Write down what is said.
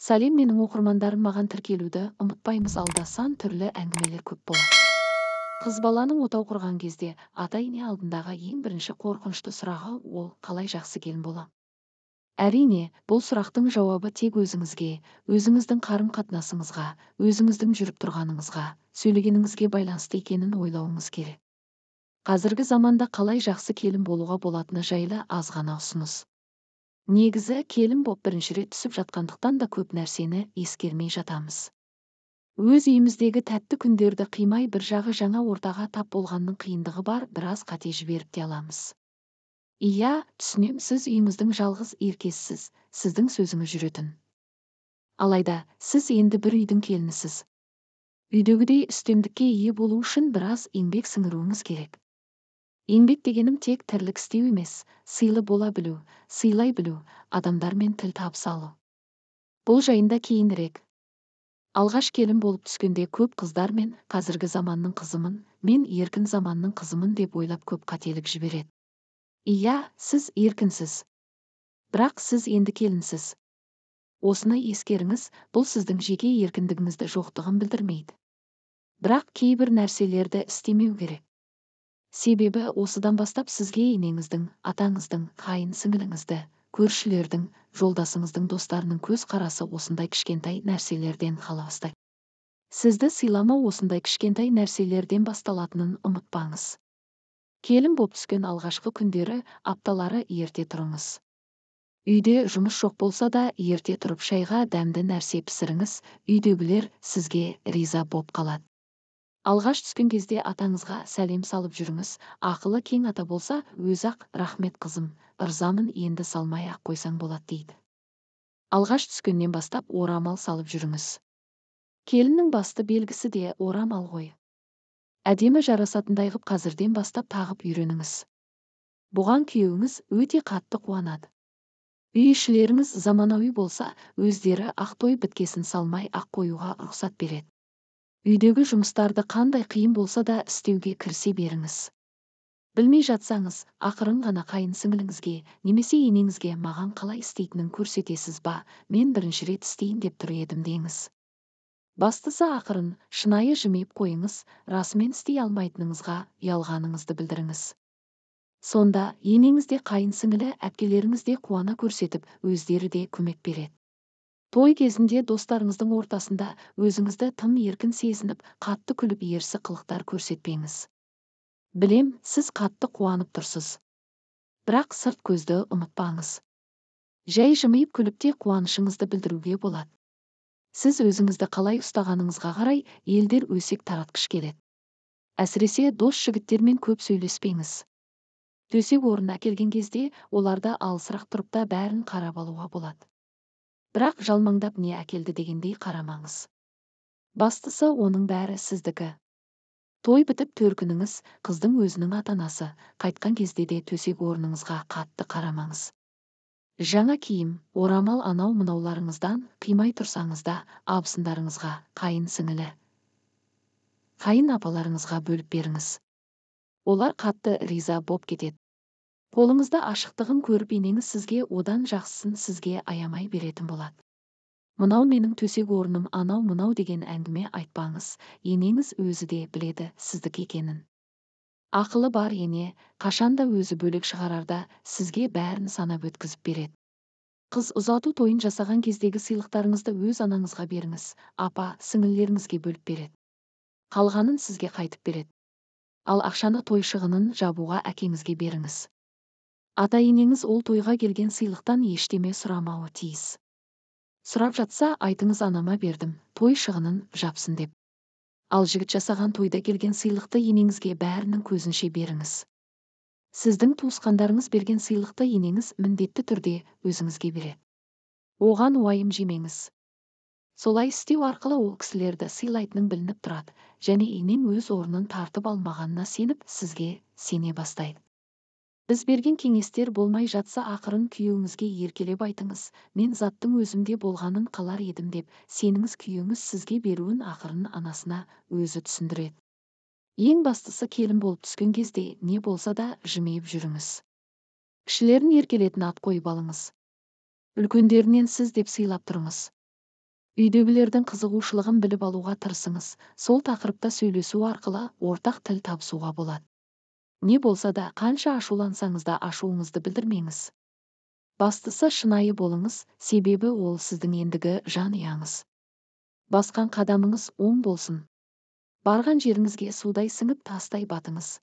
Сәлем, менің оқырмандарым! Маған тіркелуді ұмытпаймыз, алда сан түрлі әңгімелер көп болады. Қыз баланың отау құрған кезде ата-ене алдындағы ең бірінші қорқынышты сұрағы ол: «Қалай жақсы келін болам?» Әрине, бұл сұрақтың жауабы тек өзіңізге, өзіңіздің қарым-қатынасыңызға, өзіңіздің жүріп тұрғаныңызға, сөйлегеніңізге байланысты екенін ойлауыңыз керек. Қазіргі заманда қалай жақсы келін болуға болатыны жайлы аз ғана ұсыныс. Негізі, келін боп бірінші рет түсіп жатқандықтан да көп нәрсені ескермей жатамыз. Өз үйіміздегі тәтті күндерді қимай, бір жағы жаңа ортаға тап болғанның қиындығы бар, біраз қате жіберіп те аламыз. Иә, түсінем, сіз үйіңіздің жалғыз еркесісіз, сіздің сөзіңіз жүретін. Алайда сіз енді бір үйдің келінісіз. Үйдегідей үстемдікке ие болу үшін біраз еңбек сіңіруіңіз керек. Еңбек дегенім тек тірлік істеу емес, сыйлы бола білу, сыйлай білу, адамдармен тіл табыса алу. Бұл жайында кейінірек. Алғаш келін болып түскенде көп қыздар «Мен қазіргі заманның қызымын, мен еркін заманның қызымын» деп ойлап, көп қателік жібереді. Иә, сіз еркінсіз. Бірақ сіз енді келінсіз. Осыны ескеріңіз: бұл сіздің жеке еркіндігіңізді жоқтығын білдірмейді. Бірақ кейбір нәрселерді істемеу керек. Себебі осыдан бастап сізге енеңіздің, атаңыздың, қайын сіңіліңізді, көршілердің, жолдасыңыздың достарының көз қарасы осындай кішкентай нәрселерден қала бастайды. Сізді сыйламау осындай кішкентай нәрселерден басталатынын ұмытпаңыз. Келін боп түскен алғашқы күндері, апталары ерте тұрыңыз. Үйде жұмыс жоқ болса да, ерте тұрып, шайға дәмді нәрсе пісіріңіз, үйдегілер сізге риза боп қалады. Алғаш түскен кезде атаңызға сәлем салып жүріңіз. Ақылы кең ата болса, өзі-ақ «Рахмет, қызым, ырзамын, енді салмай ақ қойсаң болады» дейді. Алғаш түскеннен бастап орамал салып жүріңіз. Келіннің басты белгісі де орамал ғой. Әдемі жарасатындай ғып қазірден бастап тағып үйреніңіз. Бұған күйеуіңіз өте қатты қуанады. Үй ішілеріңіз заманауи болса, өздері ақ той біткесін салмай ақ қоюға рұқсат береді. Үйдегі жұмыстарды қандай қиын болса да істеуге кірісе беріңіз. Білмей жатсаңыз, ақырын ғана қайын сіңіліңізге немесе енеңізге «Маған қалай істейтінін көрсетесіз ба, мен бірінші рет істейін деп тұр едім» деңіз. Бастысы, ақырын, шынайы жымиып қойыңыз, расымен істей алмайтыныңызға ұялғаныңызды білдіріңіз. Сонда енеңіз де, қайын сіңілі, әпкелеріңіз де қуана көрсетіп, өздері де көмек береді. Той кезінде достарыңыздың ортасында өзіңізді тым еркін сезініп, қатты күліп, ерсі қылықтар көрсетпеңіз. Білем, сіз қатты қуанып тұрсыз. Бірақ сырт көзді ұмытпаңыз. Жай жымиып күліп те қуанышыңызды білдіруге болады. Сіз өзіңізді қалай ұстағаныңызға қарай елдер өсек таратқыш келеді. Әсіресе дос жігіттермен көп сөйлеспеңіз. Төсек орын әкелген кезде оларды алысырақ тұрып та бәрін қарап алуға болады. Бірақ жалмаңдап, не әкелді дегендей қарамаңыз. Бастысы, оның бәрі сіздікі. Той бітіп, төркініңіз, қыздың өзінің ата-анасы қайтқан кезде де төсек орныңызға қатты қарамаңыз. Жаңа киім, орамал, анау мынауларыңыздан қимай тұрсаңыз да, абысындарыңызға, қайын сіңілі, қайын апаларыңызға бөліп беріңіз. Олар қатты риза боп кетеді. Қолыңызда ашықтығын көріп, енеңіз сізге одан жақсысын сізге аямай беретін болады. «Мынау менің төсек орным», анау мынау деген әңгіме айтпаңыз, енеңіз өзі де біледі сіздікі екенін. Ақылы бар ене қашанда өзі бөлек шығарарда сізге бәрін санап өткізіп береді. Қыз ұзату тойын жасаған кездегі сыйлықтарыңызды өз анаңызға беріңіз, апа, сіңілілеріңізге бөліп береді. Қалғанын сізге қайтып береді. Ал ақшаны той шығынын жабуға әкеңізге беріңіз. Ата-енеңіз ол тойға келген сыйлықтан ештеме сұрамауы тиіс. Сұрап жатса, айтыңыз: «Анама бердім, той шығынын жапсын» деп. Ал жігіт жасаған тойда келген сыйлықты енеңізге бәрінің көзінше беріңіз. Сіздің туысқандарыңыз берген сыйлықты енеңіз міндетті түрде өзіңізге береді. Оған уайым жемеңіз. Солай істеу арқылы ол кісілерді сыйлайтының білініп тұрады және енең өз орнын тартып алмағанына сеніп, сізге сене бастайды. Біз берген кеңестер болмай жатса, ақырын күйеуіңізге еркелеп айтыңыз: «Мен заттың өзімде болғанын қалар едім» деп. Сеніңіз, күйеуіңіз сізге беруін ақырын анасына өзі түсіндіреді. Ең бастысы, келін болып түскен кезде не болса да жымиып жүріңіз. Кішілерін еркелетін ат қойып алыңыз. Үлкендерінен сіз деп сыйлап тұрыңыз. Үйдегілердің қызығушылығын біліп алуға тырысыңыз, сол тақырыпта сөйлесу арқылы ортақ тіл табысуға болады. Не болса да, қанша ашулансаңыз да ашуыңызды білдірмеңіз. Бастысы шынайы болыңыз, себебі ол сіздің ендігі жанұяңыз. Басқан қадамыңыз оң болсын. Барған жеріңізге судай сіңіп, тастай батыңыз.